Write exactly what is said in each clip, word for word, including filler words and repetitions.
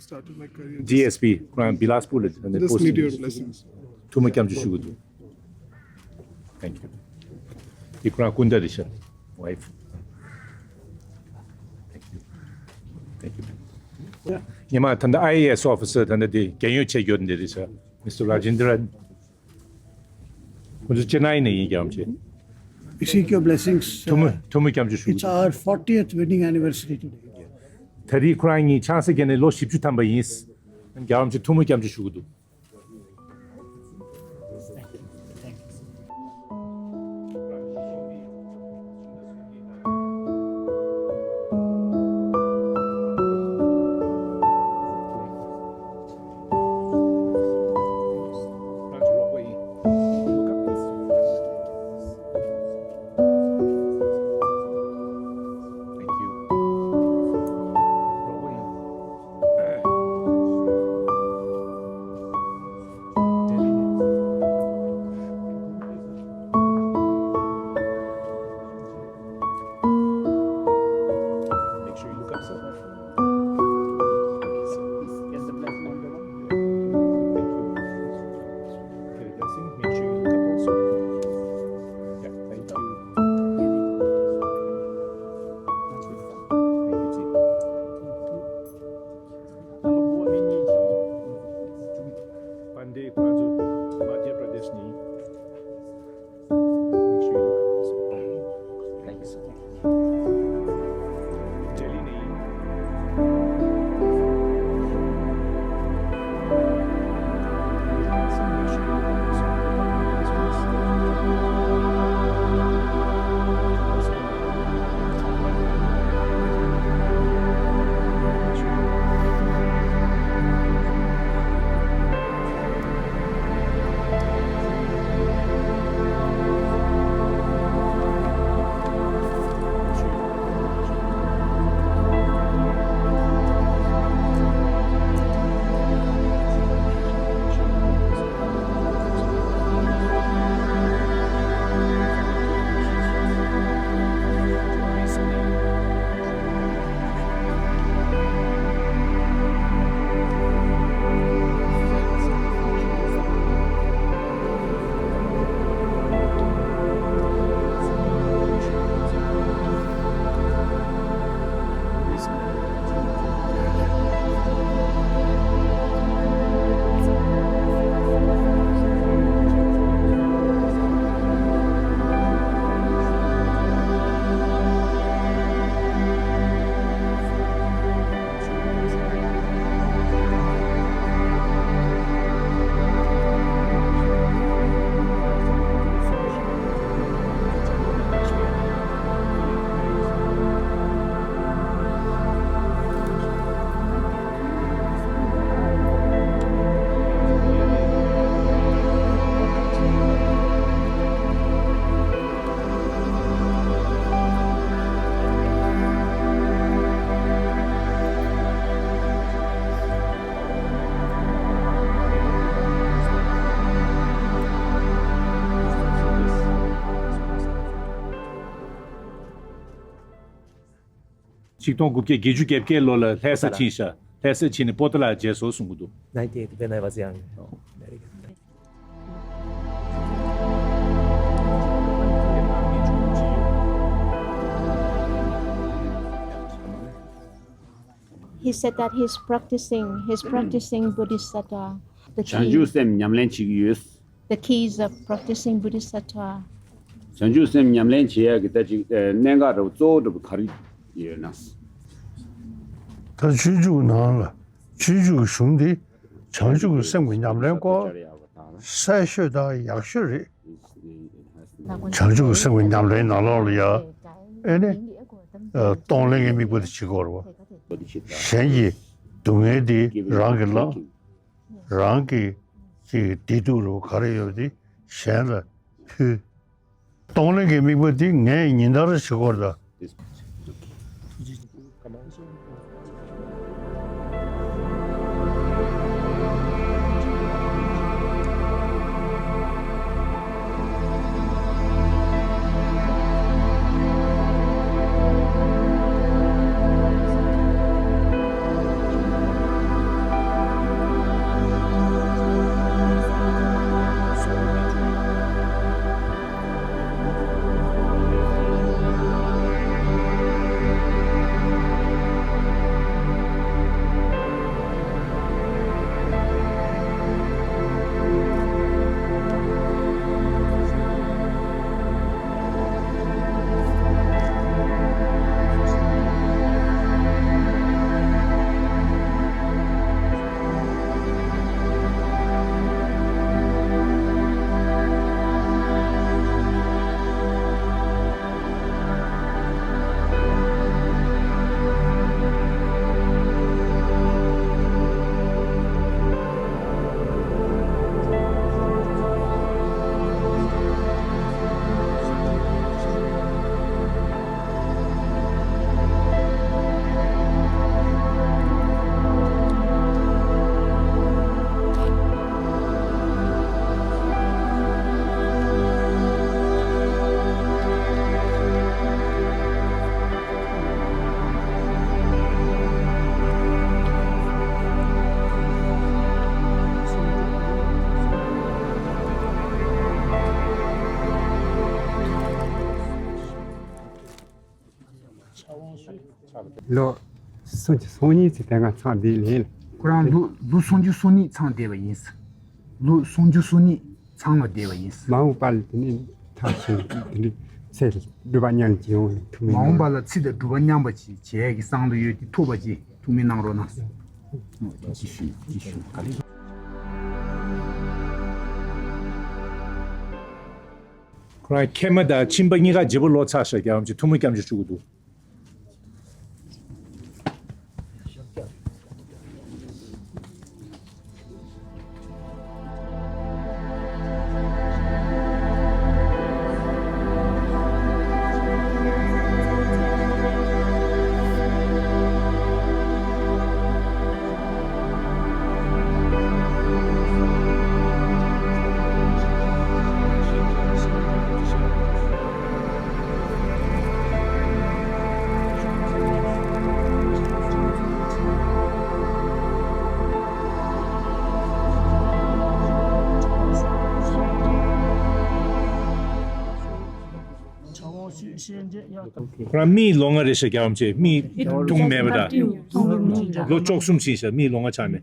Started my career. D S P ཁོ་རང་བི་ལཱས་པུར་ལ་ད་ནི། Just post need your blessings. ཐུགས་སྨོན་སྐྱབས་འཇུག་ཞུ་གི་འདུག Thank you. འདི་ཁོ་རང་སྐུ་ཟླ་རེད་ཤག Wife. Thank you. Thank you. ཉི་མ་ད་ལྟ་I A S officer ད་ལྟ་འདི་རྒན་ཡོལ་བྱས་ཡོད་འདི་རེད་ཤག Mister Rajendra. ཁོ་ཚོ་ཅེ་ནའི་ནས་ཡིན། རྒྱལ་བ་རིན་པོ་ཆེ། We seek your blessings. ཐུགས་སྨོན་ཐུགས་སྨོན་སྐྱབས་འཇུག་ཞུ། It's གི་འདུག our fortieth wedding anniversary today. ད་རེས་ཁོ་རང་གཉིས་ཆང་ས་བརྒྱབ་ནས་ལོ་བཞི་བཅུ་ཐམ་པ་ཡིན། རྒྱལ་བ་རིན་པོ་ཆེ་ཐུགས་སྨོན་སྐྱབས་འཇུག་ཞུ་གི་འདུག Make sure you look up, sir. Get the blessing on the one. Thank you. Get a blessing. Make sure you look up also. Yeah, thank you. Thank you, team. Number four, we need you. Pandey, Kwanzaa, Madhya Pradesh, ni. Make sure you look up also. Thank you, sir. Delhi, ni. ཆིག་སྟོང་དགུ་བརྒྱ་བརྒྱད་ཅུ་གྱ་བརྒྱད་ལོ་ལ་ལྷ་ས་ཕྱིན་ཤག་ལྷ་ས་ཕྱིན་ནས་པོ་ཏ་ལ་མཇལ་སོང་གསུང་གི་འདུག Ninety-eight, when I was young. Oh. Very good. He said that he's practicing, he's practicing Bodhisattva. The བྱང་ཆུབ་key, སེམས་ཉམས་ལེན་བྱེད་ཀྱི་ཡོད། The keys of practicing Bodhisattva. བྱང་ཆུབ་སེམས་ཉམས་ལེན་བྱེད་ཡག་གི་ད་ཅིག་ཨ་གནད་འགག་འདྲ་པོ་གཙོ་བོ་འདྲ་པོ་ག་རེ་ཡོད་ན། ད་སྤྱོད་འཇུག་ནང་ལ་སྤྱོད་འཇུག་གི་གཞུང་འདི་བྱང་ཆུབ་ཀྱི་སེམས་ཀྱི་ཉམས་ལེན་སྐོར་གསལ་ཤོས་དང་ཡག་ཤོས་རེད། བྱང་ཆུབ་ཀྱི་སེམས་ཀྱི་ཉམས་ལེན་ནང་ལོགས་ལ་ཡ་ཨེ་ནི་ཨ་གཏོང་ལེན་གྱི་དམིགས་པ་དེ་བྱེད་དགོས་རེད་བ། གཞན་གྱི་སྡུག་བསྔལ་དེ་རང་གིས་བླངས། རང་གི་ཅིག་བདེ་སྡུག་རུ་ག་རེ་ཡོད་དེ་གཞན་ལ་ཕུལ། གཏོང་ལེན་གྱི་དམིགས་པ་དེ་ངས་ཉིན་ལྟར་བྱེད་དགོས་རེད། ལོ་སུམ་ཅུ་སོ་གཉིས་ཙམ་དེ་སྔ་ཚང་བསྡད་ལེ། ཁོ་རང་ལོ་ལོ་སུམ་ཅུ་སོ་གཉིས་ཚང་བསྡད་པ་ཡིན། ལོ་སུམ་ཅུ་སོ་གཉིས་ཚང་ལ་བསྡད་པ་ཡིན། མ་འོངས་པ་ལ་དེ་ནས་ཐག་ཆོད་དེ་འདྲའི་ཚེ་སྒྲུབ་པ་མཉམ་གྱི་ཡོང་བའི་ཐུགས་སྨོན་མ་འོངས་པ་ལ་ཚེ་དང་སྒྲུབ་པ་མཉམ་པ་ཅིག་བྱེད་ཡས་ཀྱི་བསམ་བློ་ཡོད་དེ་ཐུགས་པ་ཅིག་ཐུགས་སྨོན་གནང་རོགས་གནང་། ཅི་ཞུ་ཅི་ཞུ་ག་ལེ། ཁོ་རང་མཁལ་མ་དང་མཆིན་པ་གཉིས་ཀ་བརྗེ་པོ་ལོག་ཚར་ཤག་རྒྱལ་བ་རིན་པོ་ཆེ་ཐུགས་སྨོན་སྐྱབས་འཇུག་ཞུ་གི་འདུག་ཁོ་རང་མིའི་ལོ་ལྔ་རེད་ཤག་རྒྱལ་བ་རིན་པོ་ཆེ། མིའི་འཐུང་མེད་པ་དང་། ལོ་བཅུ་གསུམ་ཕྱིན་ཤག་མིའི་ལོ་ལྔ་ཆགས་ནས།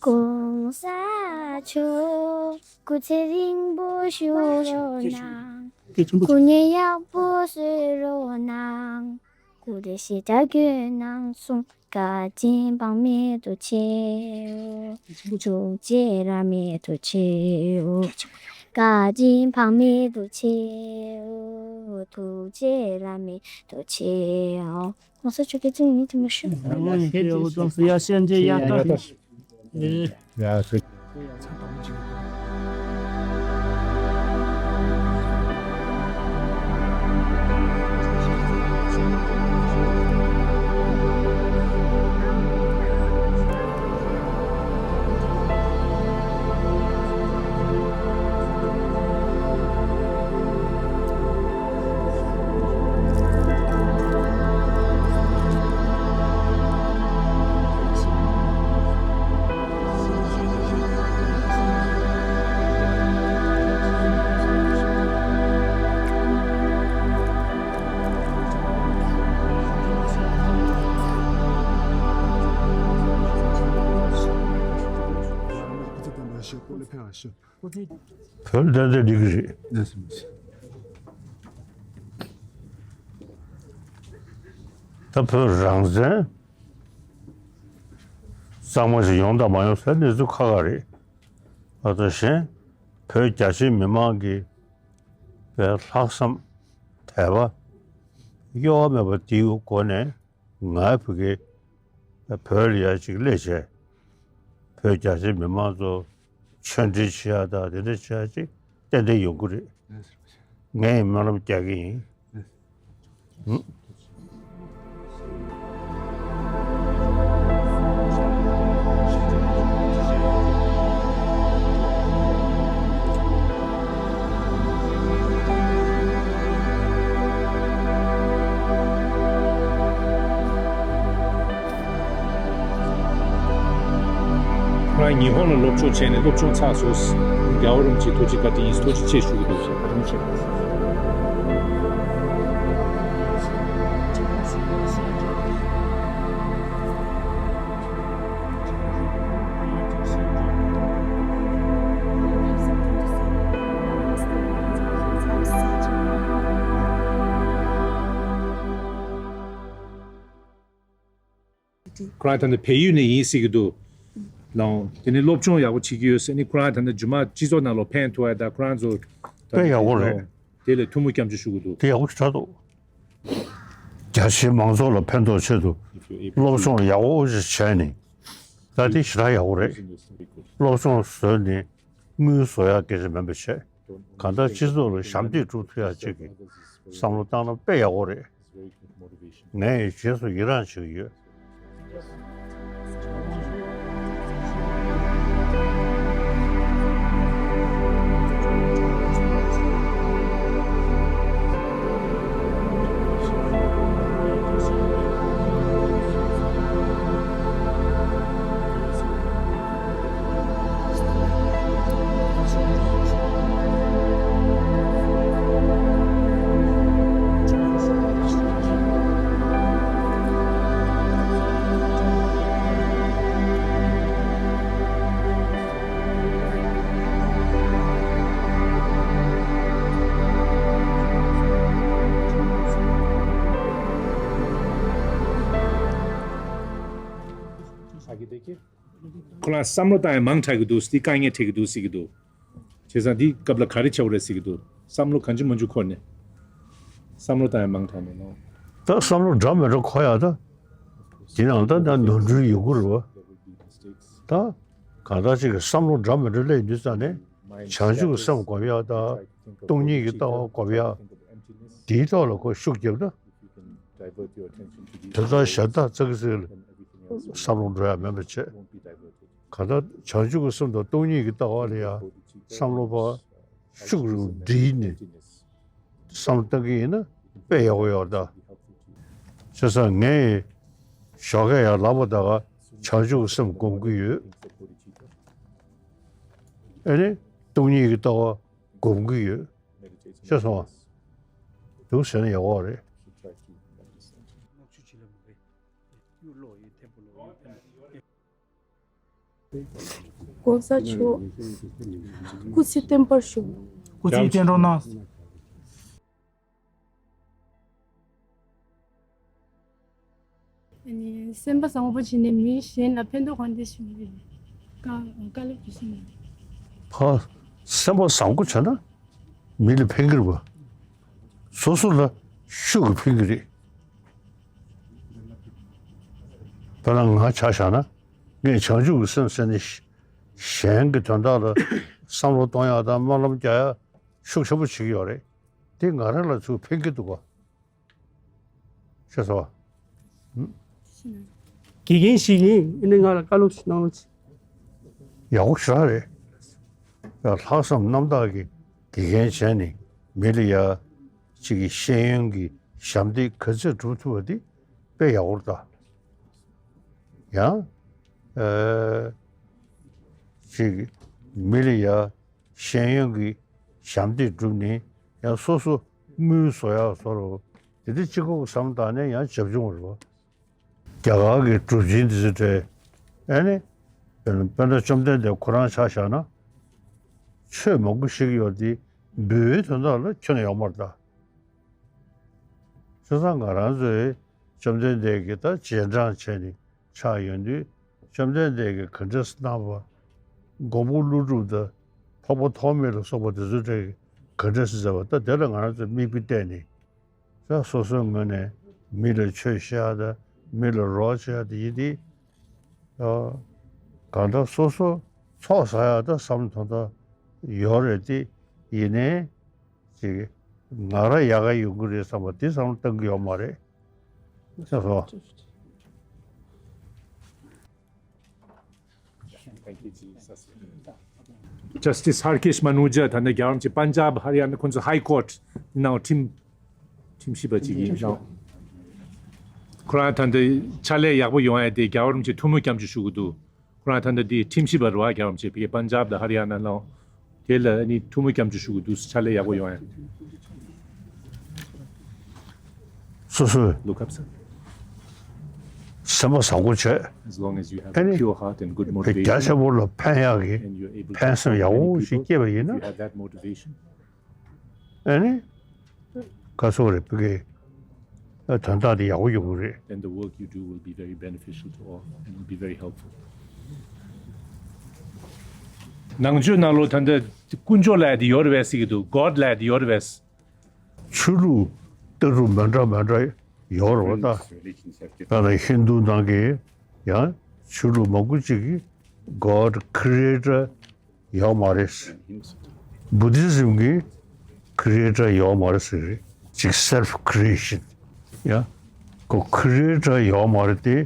གོང་ས་མཆོག་སྐུ་ཚེ་རིང་པོ་བཞུགས་རོགས་གནང་། སྐུ་ངལ་ཡག་པོ་གསོ་རོགས་གནང་། སྐུ་ཚེ་ཞེ་དྲག་དགོས་གནང་སོང་། བཀའ་དྲིན་འཕངས་མེད་དུ་ཆེའོ། ཐུགས་རྗེ་ར་མེད་དུ་ཆེའོ། བཀའ་དྲིན་འཕངས་མེད་དུ་ཆེའོ། ཐུགས་རྗེ་ར་མེད་དུ་ཆེའོ། གོང་ས་མཆོག་གི་ཚེ་ཡིན་དུ་མི་ཤོད། ཡ་ཤན་ཇེ་ཡ་ཏ། ཡ་ཤན། བོད་ལ་བསྡད་འདི་འགྲིག་གི་རེད། ད་བོད་རང་བཙན་གཙང་མ་ཞིག་ཡོང་དང་མ་ཡོང་ཟེར་གནས་ཚུལ་ཁག་ཁག་རེད། ཨ་ད་གཞན་བོད་རྒྱ་ཆེའི་མི་མང་གི་བའི་ལྷག་བསམ་དད་པ་གཡོ་བ་མེད་པ་དེའི་སྒོ་ནས་ང་བོད་ཀྱི་བོད་ལ་ཡ་ཅིག་སླེབས་བྱས་བོད་རྒྱ་ཆེའི་མི་མང་ཚོ་ཆོས་འབྲེལ་བྱེད་ཡ་དང་དེ་འདྲ་བྱེད་ཡ་ཅིག་ཏན་ཏན་ཡོང་གི་རེད། ངས་སྨོན་ལམ་རྒྱག་གི་ཡིན། ང་ཉི་ཧོང་ལ་སློབ་སྦྱོང་བྱས་ནས་སློབ་སྦྱོང་ཚར་སོང་། རྒྱལ་བ་རིན་པོ་ཆེ་ཐུགས་རྗེ་བཀའ་དྲིན་ཡིན། ཐུགས་རྗེ་ཆེ་ཞུ་གི་འདུག། ཁོ་རང་ད་ནི་བལ་ཡུལ་ནས་ཡིན་ཟེར་གྱི་འདུག་ལགས། དེ་ནི་སློབ་སྦྱོང་ཡག་པོ་བྱེད་ཀྱི་ཡོད་ཟེར་ནི། ཁོ་རང་ད་ནི་རྗེས་མ་སྤྱི་ཚོགས་ནང་ལ་ཕན་ཐོགས་ཡ་ད་ཁོ་རང་ཚོ་ད་དཔེ་ཡག་པོ་རེད། དེ་ལ་ཐུགས་སྨོན་སྐྱབས་འཇུག་ཞུ་གི་འདུག་དེ་ཡག་པོ་ཞེ་དྲག་འདུག་རྒྱ་ཆེའི་མང་ཚོགས་ལ་ཕན་ཐོགས་ཆེད་དུ་སློབ་སྦྱོང་ཡག་པོ་ཞིག་བྱས་ནས། ད་དེ་ཞེ་དྲག་ཡག་པོ་རེད། སློབ་སྦྱོང་བཟོས་ནས་དངུལ་བཟོ་ཡག་སྐད་ཆ་མིན་པ་བྱས། གང་ལྟར་སྤྱི་ཚོགས་ལ་ཞབས་འདེགས་སྒྲུབ་ཐུབ་ཡག་ཅིག་གི་བསམ་བློ་བཏང་ན་དཔེ་ཡག་པོ་རེད། ངས་རྗེས་སུ་ཡི་རངས་བྱེད་ཀྱི་ཡོད། ཁོ་རང་བསམ་བློ་བཏང་ཡ་མང་དྲགས་ཀྱི་འདུག་དེ་དཀའ་ངལ་འཕྲད་ཀྱི་འདུག་ཟེར་གྱི་འདུག་བྱས་ཙང་འདི་སྐབས་ལ་ག་རེ་བྱ་དགོས་རེད་ཟེར་གྱི་འདུག་བསམ་བློ་གང་ཅི་མང་ཅི་འཁོར་ནས། བསམ་བློ་བཏང་ཡ་མང་དྲགས་ནས་ནོ། ད་བསམ་བློ་འདྲ་མི་འདྲ་འཁོར་ཡ་ད། དེ་ནང་ད་ད་ནོར་འཁྲུལ་ཡོང་གི་རེད་བ། ད་གང་ལྟར་ཅིག་གི་བསམ་བློ་འདྲ་མི་འདྲ་སླེབས་དུས་ཙང་ནས་བྱང་ཆུབ་ཀྱི་སེམས་སྒོམ་ཡ་ད། སྟོང་ཉིད་ཀྱི་ལྟ་བ་སྒོམ་ཡ། དེའི་ཐོག་ལ་ཁོ་ཤུགས་རྒྱབ་ན། དེ་ལྟར་ཞབས་ཏག་ཙག་ཙིག་ལ་བསམ་བློ་འགྲོ་ཡ་མེད་པ་བྱས། གང་ལྟར་བྱང་ཆུབ་ཀྱི་སེམས་དང་སྟོང་ཉིད་ཀྱི་ལྟ་བ་ལ་ཡང་བསམ་བློ་ཕར་ཤུགས་རུ་སྒྲིལ་ནས་བསམ་བློ་བཏང་གི་ཡིན་ན་དཔེ་ཡག་པོ་ཡོད་ད། བྱས་ཙང་ངས་ཞོགས་ཀས་ཡར་ལངས་པ་དང་བྱང་ཆུབ་ཀྱི་སེམས་སྒོམ་གྱི་ཡོད། ཨ་ནི་སྟོང་ཉིད་ཀྱི་ལྟ་བ་སྒོམ་གྱི་ཡོད། ཤེས་སོང་། འདུག་ཟེར་ན་ཡག་པོ་རེད། གོང་ས་མཆོག་སྐུ་ཚེ་བརྟན་པར་ཤོག་སྐུ་ཚེ་བརྟན་རོགས་གནང་། ཨ་ནི་སེམས་པ་བཟང་པོ་བྱས་ནས་མི་གཞན་ལ་ཕན་ཐོགས་གང་ཐད་བྱུང་བའི་བཀའ་བཀའ་སློབ་ཞུ་ཞུ་ནས། ཕ། སེམས་པ་བཟང་པོ་བྱས་ན་མི་ལ་ཕན་གྱི་རེད་པ། སོ་སོ་ལ་ཤུགས་ཀྱིས་ཕན་གྱི་རེད། དཔེར་ན་ང་ཆ་བཞག་ན་ངས་བྱང་ཆུབ་ཀྱི་སེམས་ཟེར་ནས་གཞན་གྱི་དོན་དག་ལ་བསམ་བློ་གཏོང་ཡག་དང་སྨོན་ལམ་རྒྱག་ཡག་ཤུགས་ཆེན་པོ་བྱེད་ཀྱི་ཡོད་རེད། དེ་ང་རང་ལ་ཚུར་ཕན་གྱི་འདུག་ག་ཤེས་སོང་། དགེ་རྒན་ཞིག་ཡིན། ཨ་ནི་ང་ལ་བཀའ་སློབ་ཞིག་གནང་རོགས་གྱིས། ཡག་པོ་ཞེ་དྲག་རེད། ཡང་ལྷག་བསམ་རྣམ་དག་གིས་དགེ་རྒན་བྱས་ནས་མི་ལ་ཡ་གཅིག་གི་ཤེས་ཡོན་གྱི་ཞབས་འདེགས་ག་ཚོད་སྒྲུབ་ཐུབ་པ་དེ་དཔེ་ཡག་པོ་རེད་ད། ཡང་ཨ་གཅིག་མི་ལ་ཡ་ཤེས་ཡོན་གྱི་ཞབས་འདེགས་བསྒྲུབས་ནས་ཡང་སོ་སོ་དངུལ་བཟོ་ཡག་བཟོ་རོགས། དེ་འདྲ་གཅིག་པོ་བསམ་བཏང་ནས་ཡང་བྱབ་ཆུང་རེད་བ། རྒྱ་གར་གྱི་གྲུབ་ཆེན་དེ་ཚོ་གྲས། ཨ་ནི། དཔེར་ན་བཅོམ་ལྡན་འདས་ཁོ་རང་ཆ་བཞག་ན། ཆོས་མང་པོ་ཞིག་ཡོད་དེ་འབུལ་བའི་དོན་དག་ལ་ཁྱོན་ནས་ཡོད་མ་རེད་ད། བྱས་ཙང་ང་རང་ཚོས་བཅོམ་ལྡན་འདས་ཀྱི་ད་རྗེས་འབྲང་བྱས་ནས་ཆགས་ཡོང་དུས། བཅོམ་ལྡན་འདས་ཀྱིས་ག་འདྲས་གནང་བ། མགོན་པོ་ཀླུ་སྒྲུབ་དང་འཕགས་པ་ཐོགས་མེད་ལ་སོགས་པ་དེ་ཚོ་གྲས་ཀྱིས་ག་འདྲས་མཛད་པ། ད་དེ་ལ་ང་རང་ཚོས་མིག་དཔེ་བལྟས་ནས། ད་སོ་སོའི་ངོས་ནས་མི་ལ་ཆོས་བཤད་ཡག་དང་མི་ལ་རོགས་བྱེད་ཡག་དེ་ཡིན་དེ། ཨ། གང་ལྟར་སོ་སོ་ཚོགས་བསགས་ཡག་དང་བསམ་བློ་གཏོང་སྟངས་ཡོད་རེད་དེ། ཡིན་ནའི་ཅིག་ང་རང་ཡག་ག་ཡོང་གི་རེད་བསམ་པ་དེ་བསམ་བློ་གཏོང་གི་ཡོད་མ་རེད། ཤེས་སོང་། Justice Harkesh Manuja ད་ནི་རྒྱལ་བ་རིན་པོ་ཆེ་པན་ཇབ་ཧ་རི་ཡ་ན་ཁོང་ཚོ་ཧའི་ཀོར་ཊི་ནང་ཁྲིམས་ཁྲིམས་ཞིབ་པ་ཅིག་ཡིན་ཙང་། ཁོ་རང་ད་ལྟ་ཕྱག་ལས་ཡག་པོ་ཡོང་ཡ་དེ་རྒྱལ་བ་རིན་པོ་ཆེ་ཐུགས་སྨོན་སྐྱབས་འཇུག་ཞུ་གི་འདུག་ཁོ་རང་ད་ལྟ་དེ་ཁྲིམས་ཞིབ་པ་རེད་བ། རྒྱལ་བ་རིན་པོ་ཆེ་ཕ་གི་པན་ཇབ་དང་ཧ་རི་ཡ་ན་ལ། དེ་ལ་ནི་ཐུགས་སྨོན་སྐྱབས་འཇུག་ཞུ་གི་འདུག་ཕྱག་ལས་ཡག་པོ་ཡོང་ཡ། སོ་སོས་Look up, sir. སེམས་པ་བཟང་པོ་བྱས། As long as you have a pure heart and good motivation, རྒྱ་ཆེན་པོ་ལ་ཕན་ཡག་གི་and you're able to ཕན་སེམས་ཡག་པོ་ཞིག་སྐྱེས་པ་ཡིན་ན། If you have that motivation, ཨ་ནི། ག་སོ་རེད་ཕ་གི། དོན་དག་དེ་ཡག་པོ་ཡོང་གི་རེད། Then the work you do will be very beneficial to all and will be very helpful. ནང་ཆོས་ནང་ལོགས་ད་ལྟ་དཀོན་མཆོག་ལབ་ཡ་དེ་ཡོད་རེད་པས་ཟེར་གྱི་འདུག God ལབ་ཡ་དེ་ཡོད་རེད་པས། ཆོས་ལུགས་ལྟ་གྲུབ་མི་འདྲ་མི་འདྲ་ཡོད་རེད་པ་ད། ད་ལྟ་ཧིན་དུ་ནང་གི་ཡང་ཆོས་ལུགས་མང་པོ་ཅིག་གིས་God creator ཡོད་མ་རེད། Buddhism གི་creator ཡོད་མ་རེད་ཟེར་རེད། ཅིག་self creation ཡ། ཁོ་creator ཡོད་མ་རེད་དེ།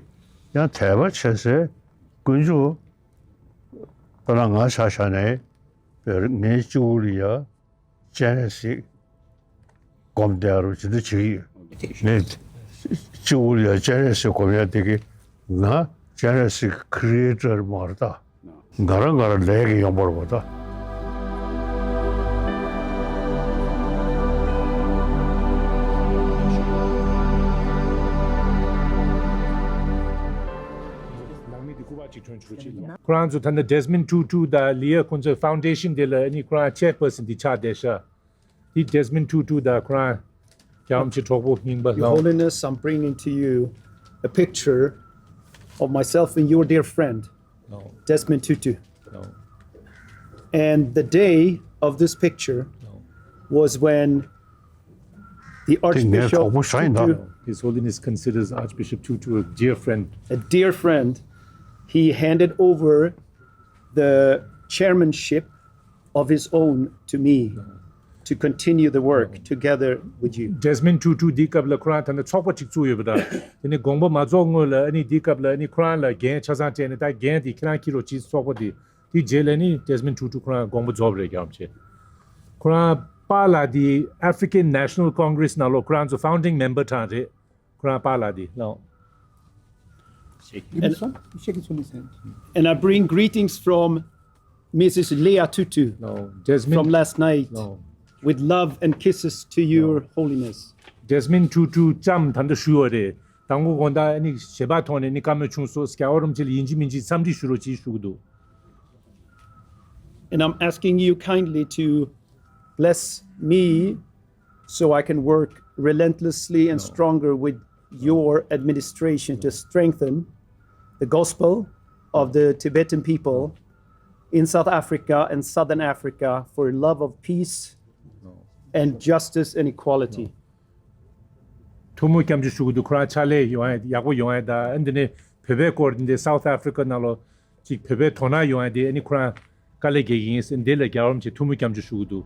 ཡང་དད་པ་བྱེད་སའི་དཀོན་མཆོག་དཔེར་ན་ང་ཆ་བཞག་ནས་ངའི་སྤྱི་བོ་ལ་ཡ་སྤྱན་རས་གཟིགས་སྒོམ་བསྡད་རོགས་ཇི་འདྲ་བྱེད་ཀྱི་ཡོད། ངས་སྤྱི་བོ་ལ་ཡ་སྤྱན་རས་གཟིགས་སྒོམ་ཡ་དེ་གི་ང་སྤྱན་རས་གཟིགས་creator མ་རེད་ད། ང་རང་ང་རང་ལས་ཀྱི་ཡོང་བར་བ་ད། ཁོ་རང་ཚོ་ད་ནི་Desmond Tutu དང་ལི་ཡ་ཁོང་ཚོའི་foundation དེ་ལ་ཨ་ནི་ཁོ་རང་chairperson དེ་ཆགས་བསྡད་ཤག་དེ་Desmond Tutu དང་ཁོ་རང་རྒྱལ་བ་རིན་པོ་ཆེ་གྲོགས་པོ་རྙིང་པ་Your ལགས། Holiness, I'm bringing to you a picture of myself and your dear friend, ལགས། Desmond Tutu. ལགས། And the day of this picture ལགས། Was when the དེ་ངའི་གྲོགས་Archbishop པོ་ཞིག་ཡིན་ད། Tutu, His Holiness considers Archbishop Tutu a dear friend. A dear friend, he handed over the chairmanship of his own to me to continue the work together with you. Desmond Tutu འདིའི་སྐབས་ལ་ཁོ་རང་ད་ནི་ཚོགས་པ་གཅིག་བཙུགས་ཡོད་པ་དང་། དེ་ནི་དགོངས་པ་མ་རྫོགས་སྔོན་ལ་ཨ་ནི་འདིའི་སྐབས་ལ་ཨ་ནི་ཁོ་རང་ལ་འགན་ཆ་ཚང་སྤྲད་ནས། ད་འགན་དེ་ཁྱེད་རང་འཁྱེར་རོགས་གྱིས་ཚོགས་པ་དེ། དེའི་རྗེས་ལ་ནི་Desmond Tutu ཁོ་རང་དགོངས་པ་རྫོགས་པ་རེད། རྒྱལ་བ་རིན་པོ་ཆེ། ཁོ་རང་པཱ་ལགས་དེ་African National Congress ནང་ལོགས་ཁོ་རང་ཚོ་founding member གྲས་རེད། ཁོ་རང་པཱ་ལགས་དེ་ལགས། And I bring greetings from Missus Leah Tutu ལགས། Desmond from last night ལགས། With love and kisses to your holiness. Desmond Tutu ལྕམ་ད་ལྟ་བཞུགས་ཡོད་རེད། དང་པོ་དགོང་དག་ཨ་ནི་ཞལ་པར་ཐོག་ནས་ནི་བཀའ་མོལ་བྱུང་སོང་། རྒྱལ་བ་རིན་པོ་ཆེ་ལ་ཡིན་གཅིག་མིན་གཅིག་འཚམས་འདྲི་ཞུ་རོགས་གྱིས་ཞུ་གི་འདུག And I'm asking you kindly to bless me so I can work relentlessly and stronger with your administration to strengthen the gospel of the Tibetan people in South Africa and Southern Africa for love of peace and justice and equality. ཐུགས་སྨོན་སྐྱབས་འཇུག་ཞུ་གི་འདུག་ཁོ་རང་ཕྱག་ལས་ཡོང་ཡ་ཡག་པོ་ཡོང་ཡ་དང་། ཨ་འདི་ནས་བོད་པའི་སྐོར་འདི་South Africa ནང་ལོགས་ཅིག་བོད་པའི་དོ་སྣང་ཡོང་ཡ་དེ་ཨ་ནི་ཁོ་རང་དཀའ་ལས་རྒྱག་གི་ཡིན་ཟེར། འདི་ལ་རྒྱལ་བ་རིན་པོ་ཆེ་ཐུགས་སྨོན་སྐྱབས་འཇུག་ཞུ་གི་འདུག